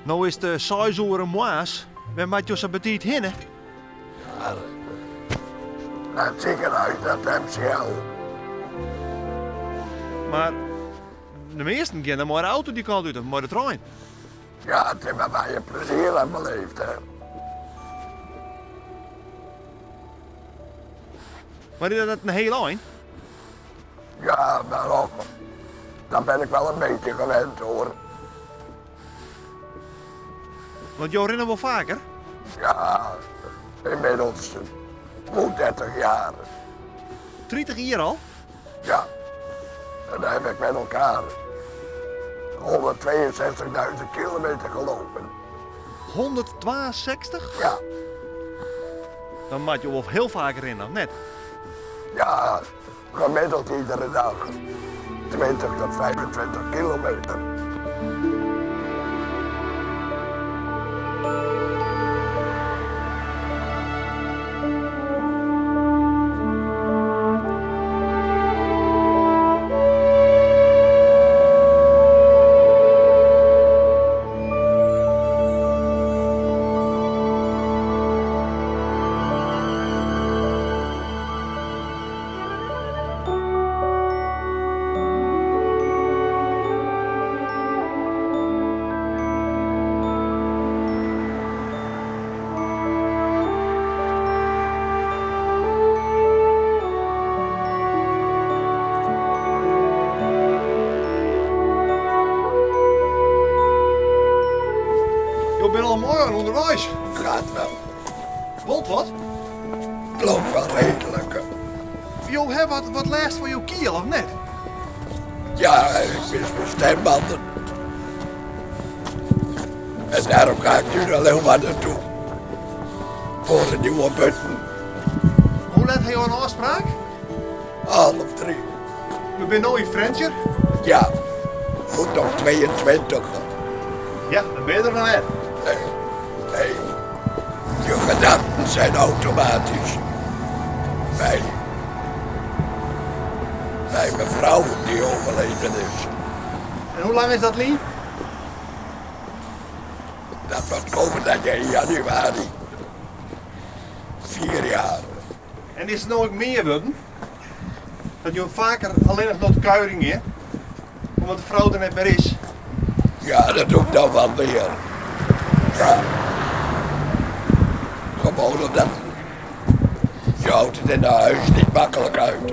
No is it seis oere moarns. Wêr moat jo sa betiid hinne? Nei it sikehûs, dat MCL. Mar de measten gean dan mei de auto dy kant út of mei de trein. Ja, it is mar wêr't je plezier aan beleeft, hè. Mar is dat net in hiel ein? Ja, mar och, dan ben ik wel in beetje gewend, hoor. Want jo rinne wol faker? Ja, inmiddels goed 30 jaar. 30 jier al? Ja, en dan heb ik met elkaar 162.000 kilometer gelopen. 162? Ja. Dan moat jo wol hiel faak rinne, of net? Ja, gemiddeld iedere dag 20 tot 25 kilometer. Jo binne al moai oan ûnderweis. Gaat wel. Wolt wat? Het loopt wel redelijk. Jo ha wat lêst fan jo kiel, of net? Ja, ik mis mijn stembanden. En daarom ga ik nu naar Leeuwarden toe. Voor een nieuwe button. Hoe let ha jo in ôfspraak? 2:30. We binne no yn Frjentsjer? Ja, goed op 22. Ja, dan binne je der noch net. Nee, nee. Je gedachten zijn automatisch. Bij mijn vrouw die overleden is. En hoe lang is dat lyn? Dat wordt komend jaar in januari. 4 jaar. En is it no ek mear wurden? Dat jo faker allinnich nei it kuierjen gean, omdat de frou der net mear is? Ja, dat doe ik dan wel mear. Ja. Gewoon omdat je houdt het in huis niet makkelijk uit.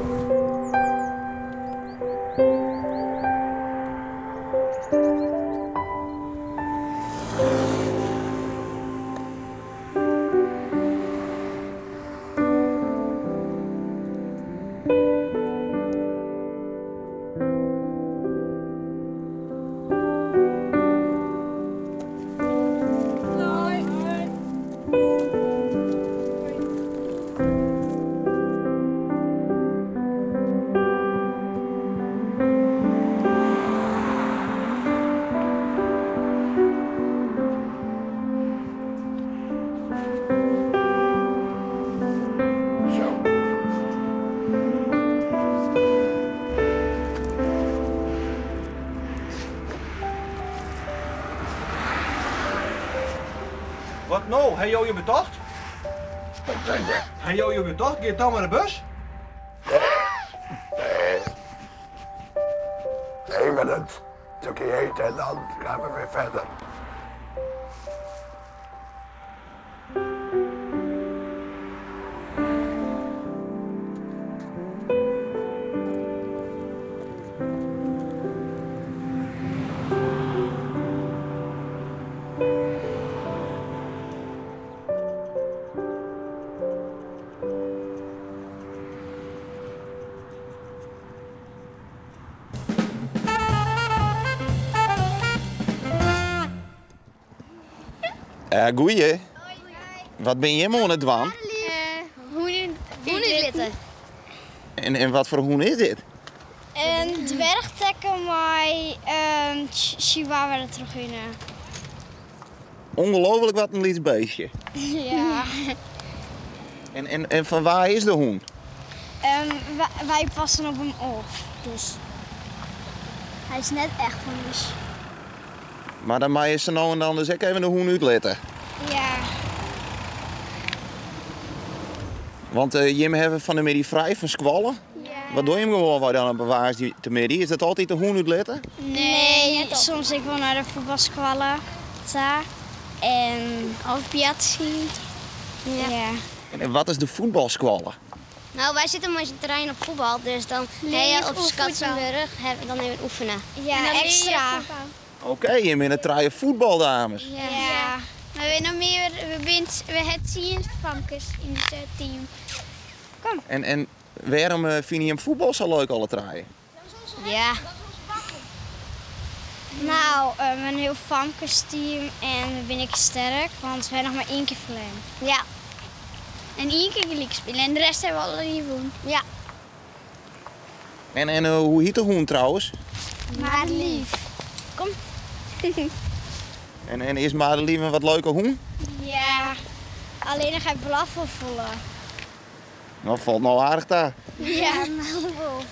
Wat no? Ha jo je betocht? Wat sei je? Ha jo je betocht? Giet dan mei de bus? Nee. Nee. Even een stukje eten en dan gaan we weer verder. Goeie. Wat bin jim oan it dwaan? Hûn útlitte. En wat foar hûn is dit? In dwerchteckel mei chihuahua der trochhinne. Ongelooflijk wat in lyts beestje. Ja. En fan wa is de hûn? Wy passen op him op, dus hy is net echt fan ús. Mar dan meie se no en dan dus ek even de hûn útlitte. Ja. Want jimme hawwe fan 'e middei frij fan skoalle. Ja. Wat dogge jim gewoanwei dan op 'e woansdeitemiddei? Is dat altyd de hûn útlitte? Nee, soms ek wol nei de fuotbalskoalle ta. En Of boartsje. ja. En wat is de fuotbalskoalle? No, wy sitte mei syn trijen op fuotbal, dus dan Nee, ha je op oer Skatzenburg dan even oefenen. Ja, ekstra. Oké, jim binne trije fuotbaldames. Ja. Maar we nog meer, we bin, we ha 10 famkes yn it team. En wêrom fine jim fuotbal sa leuk alle trije? Ja. No, in hiel famkesteam en we binne ek sterk, want we ha noch mar ien kear ferlern. Ja. En ien kear gelyk spile en de rest ha we allegear wûn. Ja. En hoe hjit de hûn trouwens? Madelief. Kom. En is Madelief in wat leuke hûn? Ja. Allinnich hy blaft wol folle. No, falt no aardich ta. Ja, no wol.